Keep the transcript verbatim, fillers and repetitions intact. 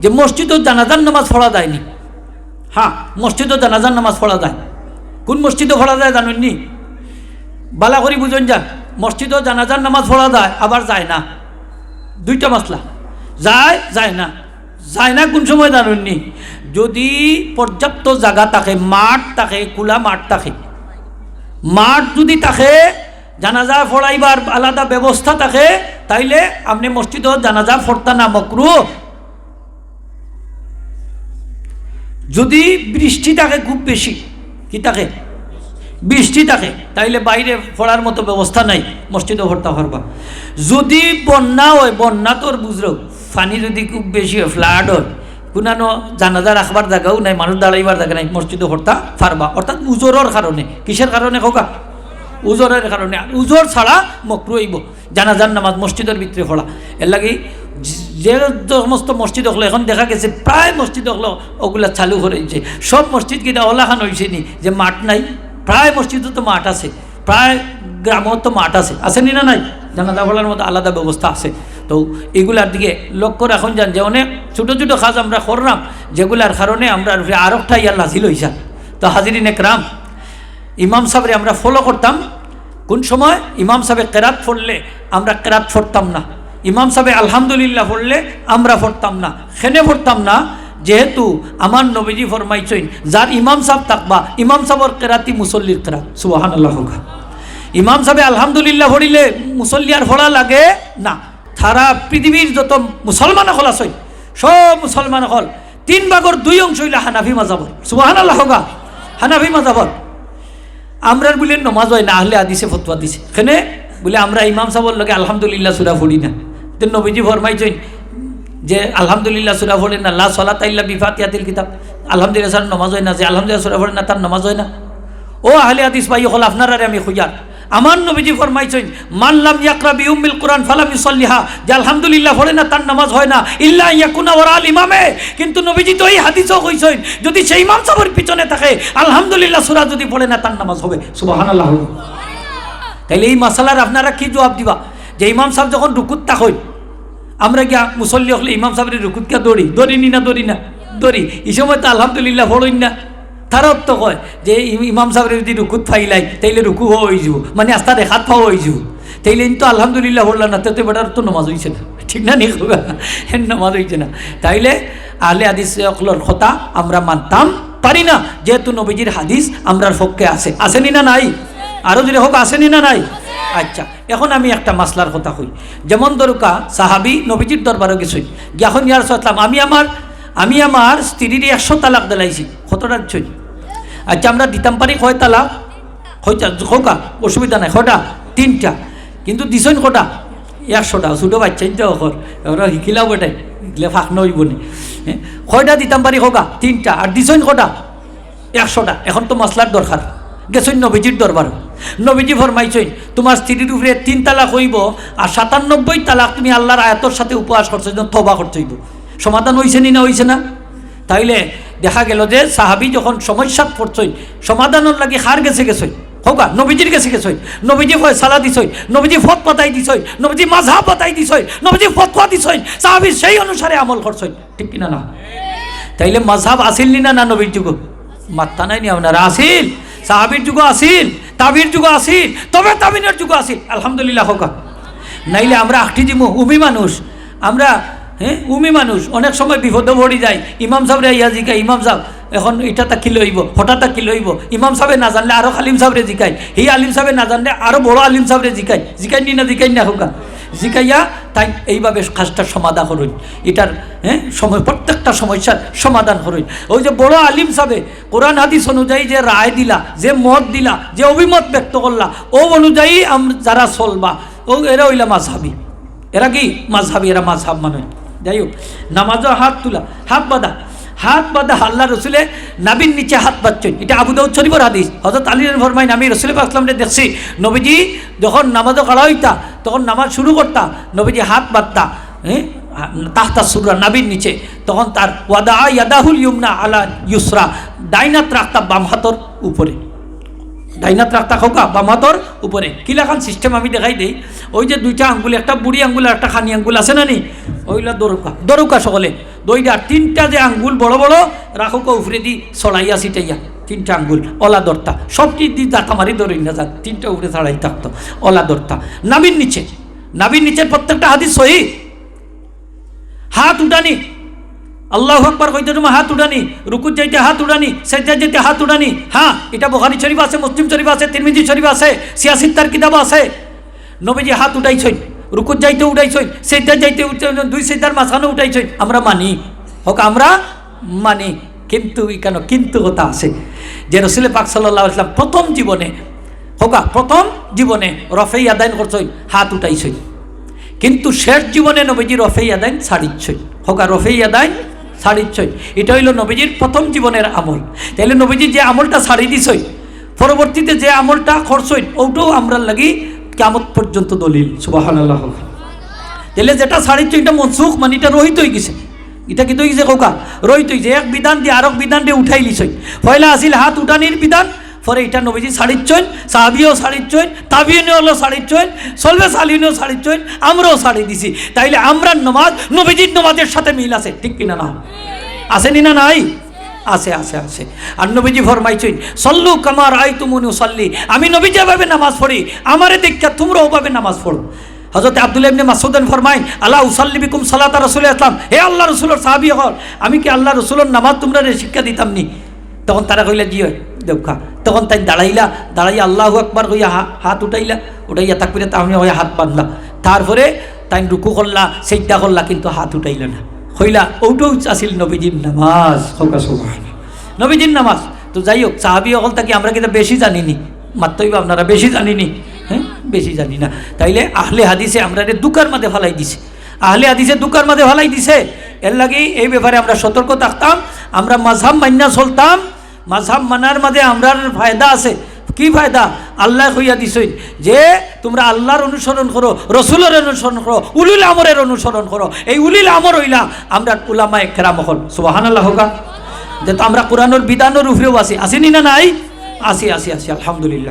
যে মসজিদো জানাজার নামাজ পড়া যায়নি। হ্যাঁ, মসজিদো জানাজার নামাজ পড়া যায়। কোন মসজিদো পড়া যায় জানইননি? বালা করি বুঝইন যান, মসজিদো জানাজার নামাজ পড়া যায়, আবার যায় না। দুইটা মাসলা, যায়, যায় না। যায় না কোন সময় জানইননি? যদি পর্যাপ্ত জাগা থাকে, মাঠ থাকে, খোলা মাঠ থাকে, মাঠ যদি থাকে, জানাজা পড়াইবার আলাদা ব্যবস্থা থাকে, তাইলে আপনে মসজিদো জানাজা পড়তা না মকরু। যদি বৃষ্টি থাকে খুব বেশি, কি থাকে? বৃষ্টি থাকে, তাইলে বাইরে পড়ার মতো ব্যবস্থা নাই, মসজিদো পড়তা পারবা। যদি বন্যা হয়, বন্যা তোর বুঝলো, পানি যদি খুব বেশি হয়, ফ্লাড হয়, কুনানো জানাজা রাখবার জাগাও নাই, মানুষ দাঁড়াইবার জাগা নাই, মসজিদো পড়তা পারবা। অর্থাৎ উজরর কারণে। কিসের কারণে কউক্কা? উজরর কারণে। আর উজর ছাড়া মকরু অইবো জানাজার নামাজ মসজিদর ভিতরে পড়া। এর লাগি যে সমস্ত মসজিদ অকলো, এখন দেখা গেছে প্রায় মসজিদ অকলো ওগুলা চালু করি দিছে। সব মসজিদ কিতা অলাখান অইছে নি যে মাঠ নাই? প্রায় মসজিদো তো মাঠ আছে, প্রায় গ্রামো তো মাঠ আছে, আছে নি না নাই? জানাজা পড়ার মতো আলাদা ব্যবস্থা আছে। তো এগুলার দিকে লক্ষ্য রাখইন যান যে অনেক ছোট ছোট কাজ আমরা করলাম, যেগুলার কারণে আমরার উপরে আরোকটা ইয়া নাজিল অইছে। তো হাজিরিন একরাম, ইমাম সাবরে আমরা ফলো করতাম। কোন সময়? ইমাম সাবে কেরাত পড়লে আমরা কেরাত পড়তাম না, ইমাম সাবে আলহামদুলিল্লাহ পড়লে আমরা পড়তাম না। কেনে পড়তাম না? যেহেতু আমার নবীজি ফরমাইছইন, যার ইমাম সাব থাকবা, ইমাম সাবর কেরাতই মুসল্লির কেরাত। সুবহানাল্লাহ কউক্কা। ইমাম সাবে আলহামদুলিল্লাহ পড়িলে মুসল্লি আর পড়া লাগে না। সারা পৃথিবীর যত মুসলমান অকল আছইন, সব মুসলমান অকল তিন ভাগর দুই অংশ অইলা হানাফি মাযহাবর। সুবহানাল্লাহ কউক্কা। হানাফি মাযহাবর। আমরার বুলে নমাজ হয় না, আহলে হাদিসে ফতোয়া দিছে। কেনে? বুলে আমরা ইমাম সাবর লগে আলহামদুলিল্লাহ সূরা পড়ি না। তো নবীজি ফরমাইছইন যে আলহামদুলিল্লাহ সূরা পড়ে না, লা সালাতা ইল্লা বিফাতিহাতিল কিতাব, আলহামদুলিল্লাহ ছাড়া নমাজ হয় না, যে আলহামদুলিল্লাহ সূরা পড়ে না তার নমাজ হয় না। ও আহলে হাদিস ভাই অকল, আপনারারে আমি কইয়ার, আমার নবীজি ফরমাইছইন, মান লাম ইয়াকরা বিউম্মিল কুরআন ফালাম ইউসাল্লিহা, যে আলহামদুলিল্লাহ পড়ে না তার নামাজ হয় না, ইল্লা আন ইয়াকুনা ওয়ারাআল ইমামে। কিন্তু নবীজি তো এই হাদিসও কইছইন, যদি সেই ইমাম সাবর পিছনে থাকে, আলহামদুলিল্লাহ সূরা যদি পড়ে না তার নামাজ হবে। সুবহানাল্লাহ। তাইলে এই মাসালার আপনারা কি জবাব দিবা? যে ইমাম সাব যখন রুকুত থাকইন, আমরা গিয়া মুসল্লি অকলে ইমাম সাবরে রুকুত গিয়া ধরি, ধরি নি না, ধরি না? ধরি। এই সময় তো আলহামদুলিল্লাহ পড়ইন না। তারা তো কয় যে ই-, ইমাম সাবরে যদি রুকুত পাইলাই, তাইলে রুকু হওয়া অইযিবো, মানে আস্তা রেখাত পাওয়া অইযিবো। তাইলে ইন তো আলহামদুলিল্লাহ পড়লা না, তে তো বেটার তো নমাজ অইছে না, ঠিক না নি কউক্কা? এর নমাজ অইছে না। তাইলে আহলে হাদিস অকলর কথা আমরা মানতাম পারি না, যেহেতু নবীজির হাদিস আমরার পক্ষে আছে। আছে নি না নাই? আরো জোরে কউক্কা, আছে নি না নাই? আচ্ছা, এখন আমি একটা মাসলার কথা কই। যেমন ধরউক্কা, সাহাবী নবীজির দরবারো গেছইন, গিয়া কইন, ইয়া রাসূলুল্লাহ, আমি আমার, আমি আমার স্ত্রীরে একশো তালাক দিলাইছি। কতটা দিছইন? আচ্ছা, আমরা দিতাম পারি কয় তালাক? কয়টা? কউক্কা, অসুবিধা নাই, কয়টা? তিনটা। কিন্তু দিছইন কয়টা? একশোটা। ছোট বাচ্চা ইনতে অখন, ওরা হিকিলাও বেটাই, হিকিলে ফাঁক নইব নি। হ্যাঁ? কয়টা দিতাম পারি কউক্কা? তিনটা। আর দিছইন কয়টা? একশোটা। এখন তো মাসলার দরকার। গেছইন নবীজির দরবার, নবীজি ফরমাইছইন, তোমার স্ত্রীর উপরে তিন তালাক অইবো, আর সাতানব্বই তালাক তুমি আল্লাহর আয়াতর সাথে উপহাস করছো, এজন্য তওবা করতে অইবো। সমাধান অইছে নি না অইছে না? তাইলে দেখা গেল যে সাহাবী যখন সমস্যাত পড়ছইন, সমাধানর লাগি কার গেছে গেছইন? কউক্কা, নবীজির গেছে গেছইন। নবীজি ফয়সালা দিছইন, নবীজি পথ বাতাই দিছইন, নবীজি মাযহাব বাতাই দিছইন, নবীজি ফতোয়া দিছইন, সাহাবী সেই অনুসারে আমল করছইন। ঠিক কিনা না? তাইলে মাযহাব আছিল নি না, না নবীর যুগো? মাত্তা নাই নি আপনারা? আছিল। সাহাবীর যুগো আছিল, তাবির যুগো আছিল, তবে তাবিনের যুগো আছিল। আলহামদুলিল্লাহ কউক্কা। নাইলে আমরা আখটি দিমু, উমি মানুষ। আমরা, হ্যাঁ, উমি মানুষ। অনেক সময় বিপদো পড়ি যাই। ইমাম সাবরে আইয়া জিকাই, ইমাম সাব, এখন ইটা তা কিলা অইবো, হঠাৎ তা কিলা অইবো? ইমাম সাবে না জানলে আরো আলিম সাবরে জিকাই, হি আলিম সাবে না জানলে আরো বড় আলিম সাবরে জিকাই। জিকাই নি না, জিকাই না কউক্কা? জিকাইয়া তাইন এইভাবে কাজটা সমাধা করইন। ইটার, হ্যাঁ, সময়, প্রত্যেকটা সমস্যার সমাধান করইন। ওই যে বড় আলিম সাবে কোরআন হাদিস অনুযায়ী যে রায় দিলা, যে মত দিলা, যে অভিমত ব্যক্ত করলা, ও অনুযায়ী আম-, যারা চলবা, ও এরা অইলা মাযহাবী। এরা কি? মাযহাবী, এরা মাযহাব মানে। যাই হোক, নামাজো হাত তুলা, হাত বাঁধা, হাত বাঁধা। আল্লাহর রসুলে নাভির নিচে হাত বাঁধছইন। ইটা আবু দাউদ শরীফর হাদিস। হযরত আলী ফরমাইন, আমি রসুল পাক সাল্লামরে দেখছি, নবীজি যখন নামাজো খাড়া অইতা, তখন নামাজ শুরু করতা, নবীজি হাত বাঁধতা, হ্যাঁ, তাহতা সুররা, নাভির নিচে। তখন তার ওয়াদা ইয়াদাহুল ইউমনা আলা ইউসরা, ডাইন আত রাখতা বাম আতর উপরে। ডাইন আত রাখতা কউক্কা বাম আতর উপরে। কিলাখান system আমি দেখাই দেই। ওই যে দুইটা আঙ্গুল, একটা বুড়ি আঙ্গুল আর একটা কানি আঙ্গুল আছে না নি? ওইলা ধরউক্কা, ধরউক্কা সকলে। দুইটা, তিনটা যে আঙ্গুল বড় বড়, রাখউক্কা উপরেদি ছড়াইয়া ছিটাইয়া, তিনটা আঙ্গুল অলা ধরতা। সবটিদি জাতা মারি ধরইন না যান, তিনটা উপরে ছড়াই থাকতো, অলা ধরতা। নাভির নিচে, নাভির নিচের প্রত্যেকটা হাদিস সহি। হাত উঠানি, আল্লাহু আকবার কইতে সময় হাত উঠানি, রুকুত যাইতে হাত উঠানি, সেজদাত যাইতে হাত উঠানি। হ্যাঁ, ইটা বুখারী শরীফ আছে, মুসলিম শরীফ আছে, তিরমিজি শরীফ আছে, সিয়াসিত্তার কিতাব আছে। নবীজি হাত উঠাইছইন, রুকুত যাইতে উঠাইছইন, সেজদাত যাইতে উঠাইছইন, দুই সেজদার মাঝখানে উঠাইছইন, আমরা মানি। হক, আমরা মানি। কিন্তু ইখানো কিন্তু কথা আছে যে রসুল পাক সাল্লাল্লাহু আলাইহি ওয়াসাল্লাম প্রথম জীবনে, হকা, প্রথম জীবনে রফে ইয়াদাইন করছইন, হাত উঠাইছইন। কিন্তু শেষ জীবনে নবীজি রফে ইয়াদাইন ছাড়িছইন। হকা, রফে ইয়াদাইন ছাড়িছইন। ইটা অইলো নবীজির প্রথম জীবনের আমল। তাইলে নবীজি যে আমলটা ছাড়ি দিছইন, পরবর্তীতে যে আমলটা করছইন, ওটাও আমরার লাগি কিয়ামত পর্যন্ত দলিল। সুবহানাল্লাহ। তাইলে যেটা ছাড়িছইন, ইটা মনসুখ, মানে ইটা রহিত অইগেছে। ইটা কিতা অইগেছে কউক্কা? রহিত অইগেছে। এক বিধান দি আরক বিধানরে উঠাইলিছইন। পয়লা আছিল হাত উঠানির বিধান, পরে ইটা নবীজি ছাড়িছইন, সাহাবিও ছাড়িছইন, তাবিইনে অকলও ছাড়িছইন, সলফে সালিহিনেও ছাড়িছইন, আমরাও ছাড়ি দিছি। তাইলে আমরার নমাজ নবীজির নমাজের সাথে মিল আছে, ঠিক কিনা না? আছে নি না নাই? আছে, আছে, আছে। আর নবীজি ফরমাইছইন, "সল্লু কামা রাআইতুমুনি উসাল্লি।" আমি নবী যেভাবে নামাজ পড়ি, আমারে দেখিয়া তুমরা ওভাবে নামাজ পড়ো। হযরত আব্দুল্লাহ ইবনে মাসউদ ফরমাইন, "আলা উসাল্লি বিকুম সালাতা রাসূলিল্লাহ ইসলাম।" হে আল্লাহর রসুলর সাহাবী অকল, আমি কি আল্লাহর রসুলর নামাজ তুমরারে শিক্ষা দিতাম নি? তখন তারা কইলা, "জি অয়, দেউক্কা।" তখন তাইন দাঁড়াইলা, দাঁড়াইয়া আল্লাহু আকবার কইয়া হা-, হাত উঠাইলা, উঠাইয়া তাকবীরে তাহরিমা কইয়া হাত বান্ধলা। তারপরে তাইন রুকু করলা, সেজদা করলা, কিন্তু হাত উঠাইলা না। কইলা, "ওটাও আছিল নবীজির নামাজ।" কউক্কা সুবহানাল্লাহ। নবীজির নামাজ। তো যাই হোক, সাহাবী অকল থাকি আমরা কিতা বেশি জানি নি? মাততে অইবা আপনারা, বেশি জানি নি? হ্যাঁ, বেশি জানি না। তাইলে আহলে হাদিসে আমরারে ধুকার মাঝে ফালাই দিছে, আহলে হাদিসে ধুকার মাঝে ফালাই দিছে। এর লাগি এই ব্যাপারে আমরা সতর্ক থাকতাম। আমরা মাযহাব মাইন্না চলতাম, মাযহাব মানার মাঝে আমরার ফায়দা আছে। কি ফায়দা? আল্লায় কইয়া দিছইন যে, "তুমরা আল্লাহর অনুসরণ করো, রসুলর অনুসরণ করো, উলুল আমরের অনুসরণ করো।" এই উলুল আমর অইলা আমরার উলামায়ে কেরাম অকল। সুবহানাল্লাহ কউক্কা। যে তো আমরা কোরআনর বিধানর উপরেও আছি, আছি নি না নাই? আছি, আছি, আছি, আলহামদুলিল্লাহ।